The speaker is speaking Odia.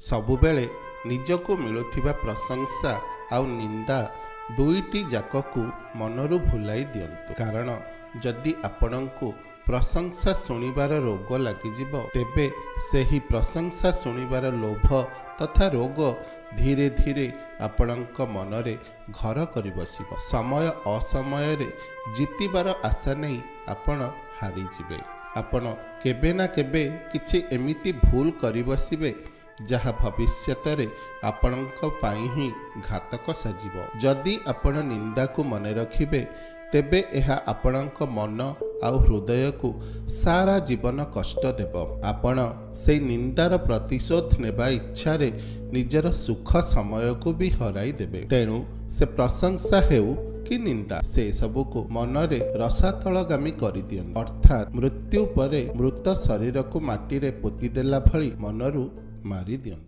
ସବୁବେଳେ ନିଜକୁ ମିଳୁଥିବା ପ୍ରଶଂସା ଆଉ ନିନ୍ଦା ଦୁଇଟି ଯାକକୁ ମନରୁ ଭୁଲାଇ ଦିଅନ୍ତୁ। କାରଣ ଯଦି ଆପଣଙ୍କୁ ପ୍ରଶଂସା ଶୁଣିବାର ରୋଗ ଲାଗିଯିବ, ତେବେ ସେହି ପ୍ରଶଂସା ଶୁଣିବାର ଲୋଭ ତଥା ରୋଗ ଧୀରେ ଧୀରେ ଆପଣଙ୍କ ମନରେ ଘର କରି ବସିବ। ସମୟ ଅସମୟରେ ଜିତିବାର ଆଶା ନେଇ ଆପଣ ହାରିଯିବେ। ଆପଣ କେବେ ନା କେବେ କିଛି ଏମିତି ଭୁଲ କରି ବସିବେ, ଯାହା ଭବିଷ୍ୟତରେ ଆପଣଙ୍କ ପାଇଁ ହିଁ ଘାତକ ସାଜିବ। ଯଦି ଆପଣ ନିନ୍ଦାକୁ ମନେ ରଖିବେ, ତେବେ ଏହା ଆପଣଙ୍କ ମନ ଆଉ ହୃଦୟକୁ ସାରା ଜୀବନ କଷ୍ଟ ଦେବ। ଆପଣ ସେଇ ନିନ୍ଦାର ପ୍ରତିଶୋଧ ନେବା ଇଚ୍ଛାରେ ନିଜର ସୁଖ ସମୟକୁ ବି ହରାଇ ଦେବେ। ତେଣୁ ସେ ପ୍ରଶଂସା ହେଉ କି ନିନ୍ଦା, ସେ ସବୁକୁ ମନରେ ରସାତଳଗାମୀ କରିଦିଅନ୍ତୁ, ଅର୍ଥାତ୍ ମୃତ୍ୟୁ ପରେ ମୃତ ଶରୀରକୁ ମାଟିରେ ପୋତିଦେଲା ଭଳି ମନରୁ ମାରି ଦିଅନ୍ତୁ।